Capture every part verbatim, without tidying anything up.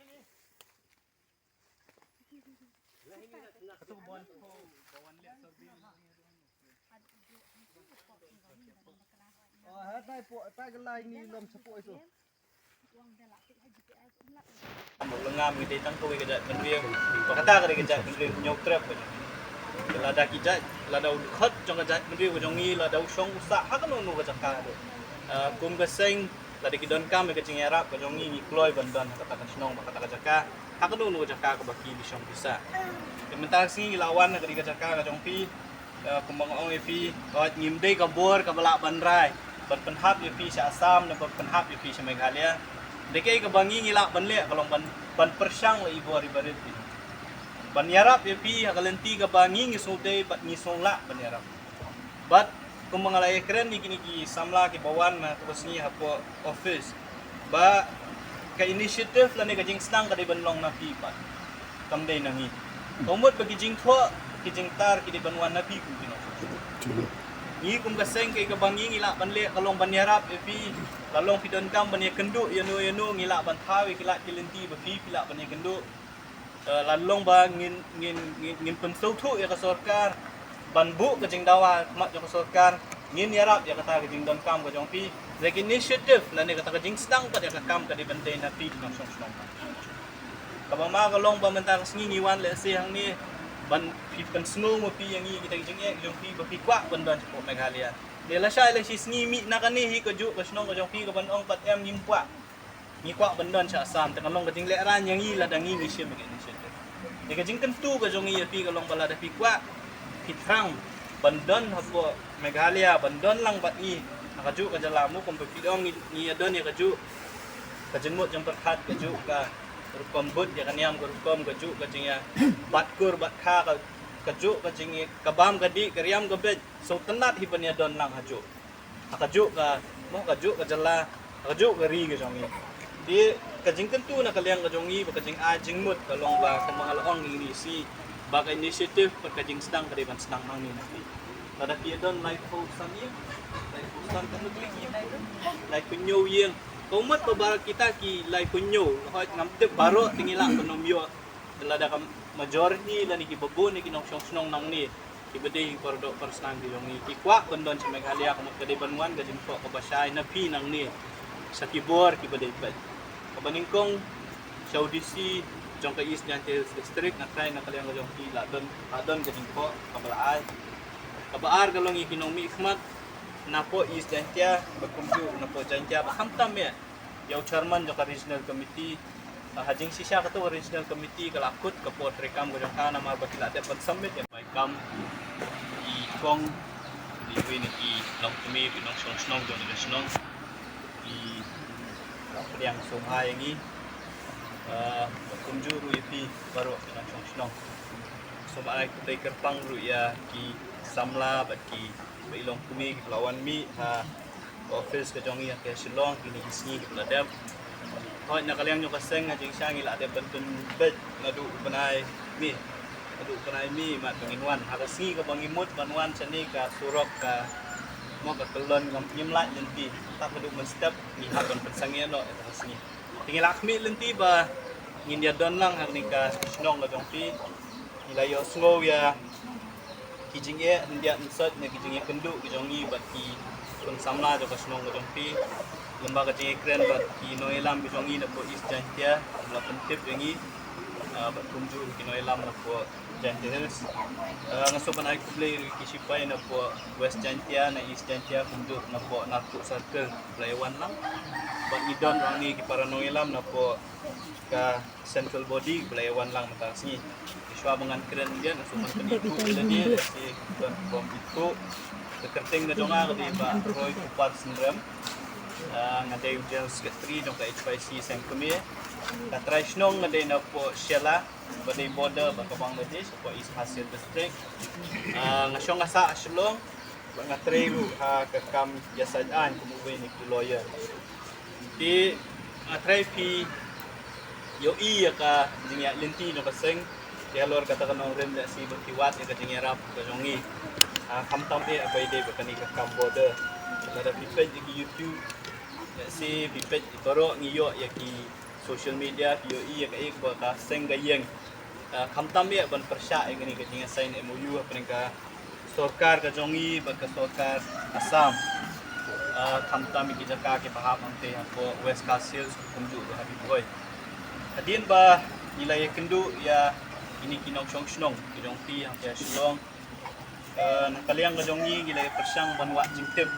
Oh, ha tai po, tai ka lai ni lom chapo itu. Mo lengam ngi dei tang kawei ka jaitbynriew. Ba kata ka dei ka jaitbynriew Hynñiewtrep ka jong ngi. Lada ki jait, lada u dkhot jong ka jaitbynriew ka jong ngi, lada u shong u sah ha kano kano ka jaka ruh. Ah, kum ka seng, lada ki donkam ïa ka jingïarap ka jong ngi, ngi kloi ban don ha kata ka shnong, ba kata ka jaka, ha kano kano ka jaka kaba ki shong ki sah. Te mynta ka sngi ngi la wan ha ka dei ka jaka ka jong phi, eh, kumba nga ong ïa phi, hooid ngim dei ka bor kaba lah ban rai ban pynhap ïa phi sha Assam ne ban pynhap ïa phi sha Meghalaya. Dei kaei kaba ngi ngi lah ban leh ka long ban, ban pyrshang la i bor i barit phi, ban ïarap ïa phi ha ka lynti kaba ngi ngi sngewdei bad ngi sngew lah ban ïarap. Bad kumba nga la ïakren ïa kine ki samla kiba wan na kaba sngi hapoh office, ba ka initiative lane ka jingsdang ka dei ban long na phi pat, kam dei na ngi. Ka mut ba ki jingthoh, ki jingtar ki dei ban wan na phi kum ki nongshong shnong. Ngi kum ka seng kaei kaba ngi ngi lah ban leh ka long ban ïarap ïa phi. La long phi donkam ban ïakynduh ïano ïano, ngi lah ban thaw ïa ki lad ki lynti ba phi phi lah ban ïakynduh. Eh, la long ba ngin, ngin, ngin, ngin pynsngewthuh ïa ka sorkar ban buh ka jingdawa ha khmat jong ka sorkar, ngin ïarap ïa kata ka jingdonkam ka jong phi. Lane ka initiative lane kata ka jingsdang pat ïa ka kam ka dei ban dei na phi ki nongshong shnong. Kaba ma ka long ba mynta ka sngi ngi wan lehse hangne ban phi pynsngew ma phi ïa ngi kita ki jingeh ki jong phi ba phi kwah ban don shapoh Meghalaya. Te lashai lashisngi mih na kane hi kajuh ka shnong ka jong phi kaban ong pat em ngim kwah. Ngi kwah ban don sha Assam, te ka long ka jinglehrain ïa ngi lada ngi ngi shim ka initiative. Te ka jingkyntu ka jong ngi ïa phi ka long ba lada phi kwah, phi thrang ban don hapoh Meghalaya, ban don lang bad ngi ha kajuh ka jylla, mo kumba phi ong ngi, ngi ïa don ïa kajuh ka jingmut jingpyrkhat, kajuh ka rukom bud ïa ka niam ka rukom, kajuh ka jingïabat kur bat kha, ka, kajuh ka jingïakabam ka dih, ka riam ka beit, sngewtynnat hi ban ïa don lang hajuh. Ha kajuh ka, mo, kajuh ka jylla, ha kajuh ka ri ka jong ngi. Te ka jingkyntu na ka liang ka jong ngi bad ka jingai jingmut ka long ba kumba nga la ong ïa ngi shi, ba ka initiative bad ka jingsdang ka dei ban sdang nangne na phi. Lada phi don laiphew san ïing, laiphew san, laiphew hynñiew ïing. Ka mut ba baroh kita ki laiphew hynñiew, hooid ngam tip baroh te ngi lah ban ym ïoh. Te lada ka majority lane kiba bun ki nongshong shnong nangne, kiba dei ki paradoh parasnam ki jong ngi, ki kwah ban don sha Meghalaya, ka mut ka dei ban wan ka jingthoh kaba shai na phi nangne sha ki bor kiba dei peit. Kaba nyngkong sha u D C jong ka East Jaintia Hills District, nga trai na ka liang ka jong phi la don, la don ka jingthoh kaba la ai. Kaba ar ka long ïa ki nongmihkhmat napoh East Jaintia bad kumjuh napoh Jaintia, bad khamtam ïa ïa u chairman jong ka regional committee. Ah, ha jingshisha kato ka regional committee ka la kut ka por treikam ka jong ka namar ba ki la dep ban submit ïa bai kam. I kong, iwei na ki longkmie, ki nongshong shnong jong ka shnong, ki la pdiang sngewbha ïa ngi. Ah, kumjuh ruh ïa phi baroh ki nongshong shnong. Sngewbha ai khublei kyrpang ruh ïa ki samla bad ki ba i longkmie kiba la wan mih ha office ka jong ngi ha Shillong kine ki sngi kiba la dep. Hooid na ka liang jong ka seng ha jingshisha ngi la dep ban pynbeit naduh u bnai May, naduh u bnai May mat ba ngin wan. Ha ka sngi kaba ngi mut ban wan shane ka surok ka, mo, ka kyllon, ngam, ngim lait lynti. Tang haduh mynstep ngi hap ban pynsangeh noh ïa ka sngi. Te ngi la khmih lynti ba ngin ïa don lang ha kane ka shnong ka jong phi. Ngi la ïohsngew ïa ki jingeh hyndiat hynsoit na ki jingïakynduh ki jong ngi bad ki khun samla jong ka shnong ka jong phi. Lyngba ka jingïakren bad ki nongïalam ki jong ngi napoh East Jaintia, la pyntip ïa ngi, ah, bad kumjuh ki nongïalam napoh Jaintia Hills. Ah, nga sngewbha ban ai khublei ruh ïa ki shipai napoh West Jaintia, na East Jaintia, kumjuh napoh Narpuh Circle, ba la ïa wan lang. Bad ngi don ruh hangne ki para nongïalam napoh ka central body ba la ïa wan lang mynta ka sngi. Te shuwa ba ngan kren ïa nga sngewbha ban pyni ïa lade, te don form ïa ka kyrteng ka jong nga ka dei Bah Roy Kupar Synrem. Ah, nga dei u General Secretary jong ka H Y C Seng Kmie. Ka trai shnong nga dei napoh Shella, ba dei border bad ka Bangladesh, hapoh East Khasi Hills District. Ah, nga shong nga sah ha Shillong, bad nga trei ruh ha ka kam ïasaid aiñ kum uwei na ki lawyer. Te nga trai phi ïohi ïa ka jingïaid lynti jong ka seng. Te halor kata ka nongrim lehse ba phi wad ïa ka jingïarap ka jong ngi. Ah, khamtam eh ba i dei bad kane ka kam border. Lada phi peit ïa ki YouTube, lehse phi peit ïa baroh ngi ïoh ïa ki social media, phi ïohi ïa kaei kaba ka seng ka ïeng, ah, khamtam ïa ban pyrshah ïa kane ka jingïasain M O U hapdeng ka sorkar ka jong ngi bad ka sorkar Assam. Ah, khamtam ïa ki jaka kiba hap hangtei hapoh West Khasi Hills kumjuh ruh ha Ri Bhoi. Hadien ba ngi la ïakynduh ïa kine ki nongshong shnong ki jong phi hangtei ha Shillong, eh, na ka liang ka jong ngi ngi la ïa pyrshang ban wad jingtip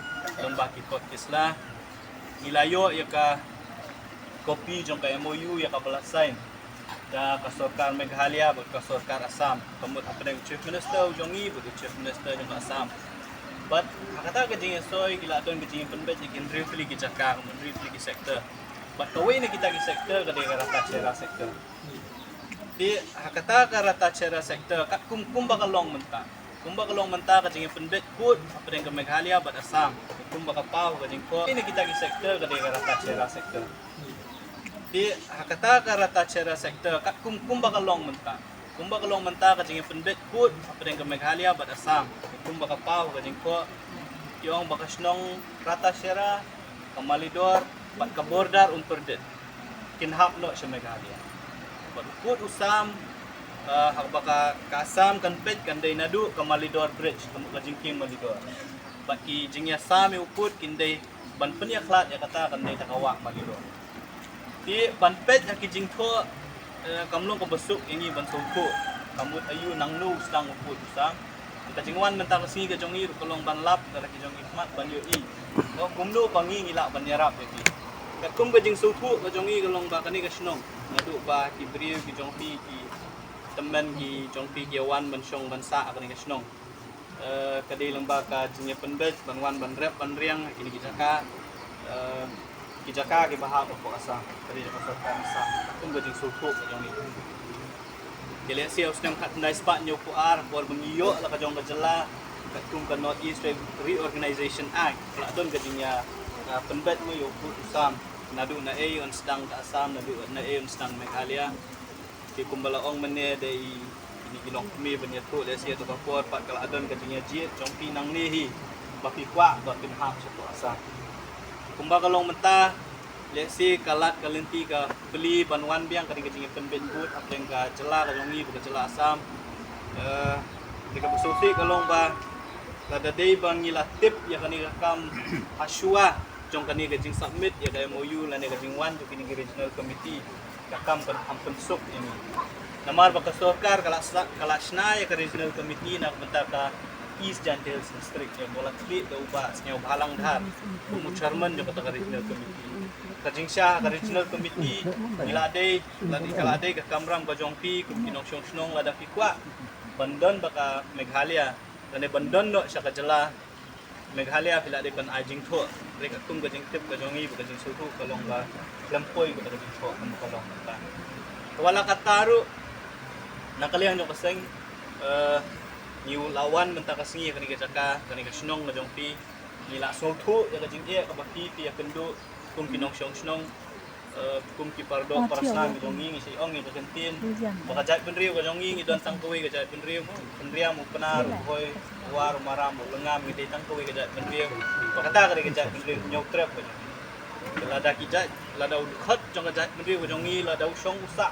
lyngba ki kot ki sla. Ngi la ïoh ïa ka copy jong ka M O U ïa kaba la sign da ka sorkar Meghalaya bad ka sorkar Assam, ka mut hapdeng u Chief Minister u jong ngi bad u Chief Minister jong ka Assam. Bad ha kata ka jingïasoi ki la don ka jingïapynbeit ïa ki hynriew tylli ki jaka, ka mut hynriew tylli ki sector. Bad kawei na kita ki sector ka dei ka Ratacherra sector. Te ha kata ka Ratacherra sector katkum kumba ka long mynta, kumba ka long mynta ka jingïapynbeit kut hapdeng ka Meghalaya bad Assam, kumba ka paw ka jingthoh. Kine kita ki sector ka dei ka Ratacherra sector. Te ha kata ka Ratacherra sector katkum kumba ka long mynta, kumba ka long mynta ka jingïapynbeit kut hapdeng ka Meghalaya bad Assam, kumba ka paw ka jingthoh. Ki ong ba ka shnong Ratacherra, ka Malidor bad ka border Umperdet kin hap noh sha Meghalaya. Bad u kut u sam, eh, haba ka, ka Assam kan peit kan dei naduh ka Malidor Bridge, ka, ka jingkieng Malidor. Bad ki jingïasam ïa u kut kin dei ban pynïakhlad ïa kata kan dei ta ka wah Malidor. Te ban peit ha ki jingthoh, eh, kam long kaba suk ïa ngi ban sngewthuh ka mut aïu, nangno u sdang u kut u sam. Ka jingwan mynta ka sngi ka jong ngi ruh ka long ban lap da ki jong ngi khmat ban ïohi, no, kumno ba ngi ngi lah ban ïarap ïa ki. Katkum ka jingsngewthuh ka jong ngi ka long ba kane ka shnong, naduh ba ki briew ki jong phi, ki tymmen ki jong phi ki ïa wan ban shong ban sah ha kane ka shnong, eh, ka dei lyngba ka jingïapynbeit ban wan ban rep ban riang ha kine ki jaka, eh, ki jaka kiba hap hapoh Assam, ka dei ka sorkar Assam. Katkum ka jingsngewthuh ka jong ngi. Te lehse ha u snem khatkhyndai spah hynñiewphew ar, por ba ngi ïoh la ka jong ka jylla, katkum ka North East Re-, Reorganization Act, ka la don ka jingïa, ah, pynbeit mo ïa u kut u sam, naduh naei un sdang ka Assam, naduh naei un sdang Meghalaya. Te kumba la ong mynne da i, ine ki longkmie ban ïathuh, lehse ha kato ka por pat ka la don ka jingïajied jong phi nangne hi ba phi kwah ba phin hap shapoh Assam. Kumba ka long mynta, lehse ka lad ka lynti ka plie ban wan biang kane ka jingïapynbeit kut hapdeng ka jylla ka jong ngi bad ka jylla Assam. Eh, te kaba sngewsih ka long ba lada dei ba ngi la tip ïa kane ka kam ha shuwa jong kane ka jingsubmit ïa ka M O U lane ka jingwan jong kine ki regional committee, ka kam kan kham pynsuk ïa ngi. Namar ba ka sorkar ka la sa-, ka la shna ïa ka regional committee na ka bynta ka East Jaintia Hills District, ïa ba la khlieh da u Bah Sniawbhalang Dhar kum u chairman jong kata ka regional committee. Ka jingshisha ka regional committee ngi la dei, la dei, ka la dei ka kamram ka jong phi kum ki nongshong shnong, lada phi kwah ban don bad ka Meghalaya lane ban don noh sha ka jylla Meghalaya, phi la dei ban ai jingthoh. Hynrei katkum ka jingtip ka jong ngi bad ka jingsngewthuh ka long ba khlem poi kata ka jingthoh, kata ka long kata. Te wat la katta ruh, na ka liang jong ka seng, eh, ngi la wan mynta ka sngi ha kane ka jaka, kane ka shnong ka jong phi. Ngi la sngewthuh ïa ka jingeh kaba phi phi ïakynduh kum ki nongshong shnong, eh, kum ki pardoh parasnam ki jong ngi. Ngi sa ong ïa ka kyntien ba ka jaitbynriew ka jong ngi, ngi don tang kawei ka jaitbynriew, u Pynriam, u Pnar, u Bhoi, u War, u Maram, u Lyngngam, ngi dei tang kawei ka jaitbynriew. Ba kata ka dei ka jaitbynriew Hynñiewtrep ka jong ngi. Lada ki jait, lada u dkhot jong ka jaitbynriew ka jong ngi, lada u shong u sah